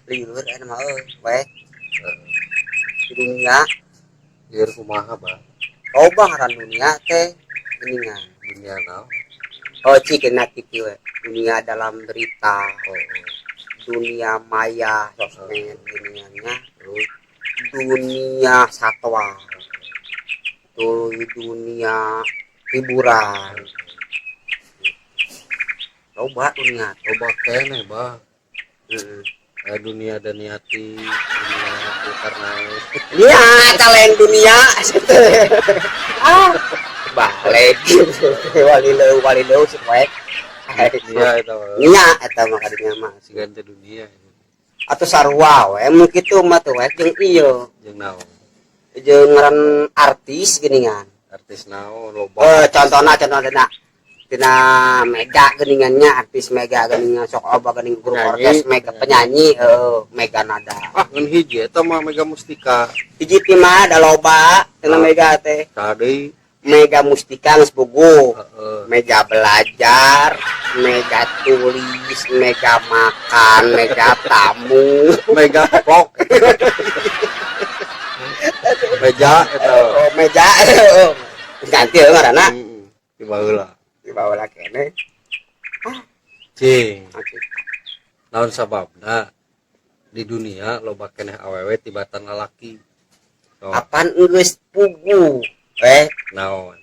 Lieur eta mah euy, we. Di dunia. Lieur kumaha, Bah? Loba ngaran dunia teh geuningan. Dunia naon? Oh, cik kena kitu we. Dunia dalam berita, Oh, oh. dunia maya, sosmed geuningannya, Terus dunia satwa, tuluy dunia hiburan. Loba dunia. Loba keneh, Bah. Heeh. Dunia Daniati, dunia Zulkarnain. Iya, kalian dunia. Ah, balik. Walileu walileu sih poek. Iya eta mah. Nya eta mah kadinya mah. Sigan teh dunia. Atuh sarua we mun kitu mah tuh we jeung ieu. Jeung naon? Jeung ngaran artis geuningan. Artis naon loba? Eh, contohna contohna tina Mega geuningannya, artis Mega geuningan sok loba geuning grup Penyanyi. Orkes Mega, penyanyi heeh, Mega Nada. Ah, ngan hiji eta mah Mega Mustika. Hiji ti mah da loba tina Ah. Mega teh. Saha deui? Mega Mustika geus bogo. Heeh. Mega belajar, Mega tulis, Mega makan, Mega tamu, Mega koplok. Meja eta. Oh, meja. Ganti heuh ngaranna. Heeh. Di baheula. Di baheula keneh. Cing. Oke. Naon sababna di dunia loba keneh awewe tibatan lalaki? Oh. Apan geus puguh Naon?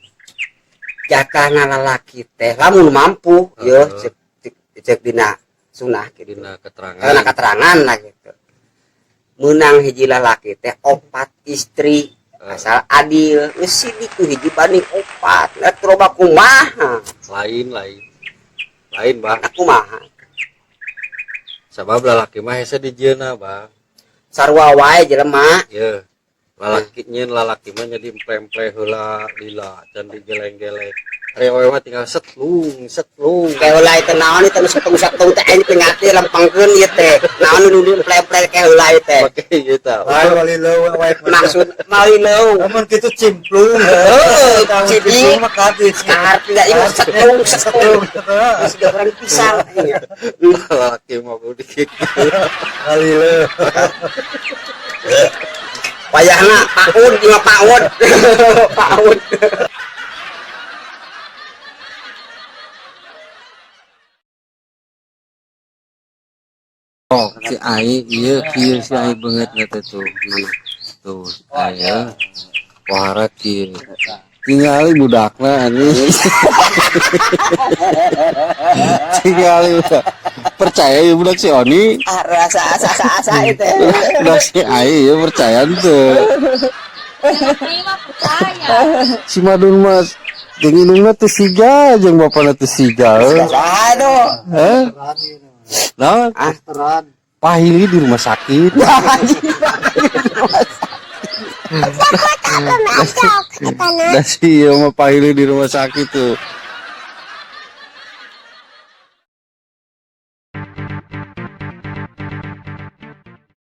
Jatahna lalaki teh lamun mampu yeuh, Heeh. cek cek, cek dina sunah gitu. Dina keterangan. Karena keterangan lah gitu. Menang hiji lalaki teh opat istri. Heeh. Asal adil geus sidik ku hiji banding opat. Lah loba kumaha? Lain, lain. Lain, Bah. Nah, kumaha? Sabab lalaki mah hese dijieuna, Bah. Sarua wae jelema. Ye. Lalaki nyeun lalaki mah jadi emple-emple heula lila can digeleng-geleng. Ari awewe mah tinggal setlung, setlung. Kayak heula itu naon itu nu setung-setung teh aing teu ngarti lempengkeun ieu teh. Naon nu emple-emple kayak heula ieu teh. Make ieu tah. Wae wali leuweung wae. Maksud mawi leuweung. Lamun kitu cimplung. Heeh, Lamun cidik. cimplung mah kadis. Ngarti da ieu setung setung. Setung. Geus urang pisan aing. Lalaki mah kudu kitu. Wali leuweung. Wayahna paud jeung paud. Paud. Oh, si Ai ieu kieu si Ai beungeut teh tuh. Mana? Tuh, aya. Wahara kieu. Tingali budakna anjing. Tingali budak. Percaya ya budak si Oni? Ah, rasa asa asa asa itu. Budak si Ai ya percaya tuh. Ai mah percaya. Si Madun mas jeung indungna teu siga jeung bapana teu siga. Aduh. Heh? Naon? Ah. Pahili di rumah sakit. Da si ieu mah pahili di rumah sakit tuh.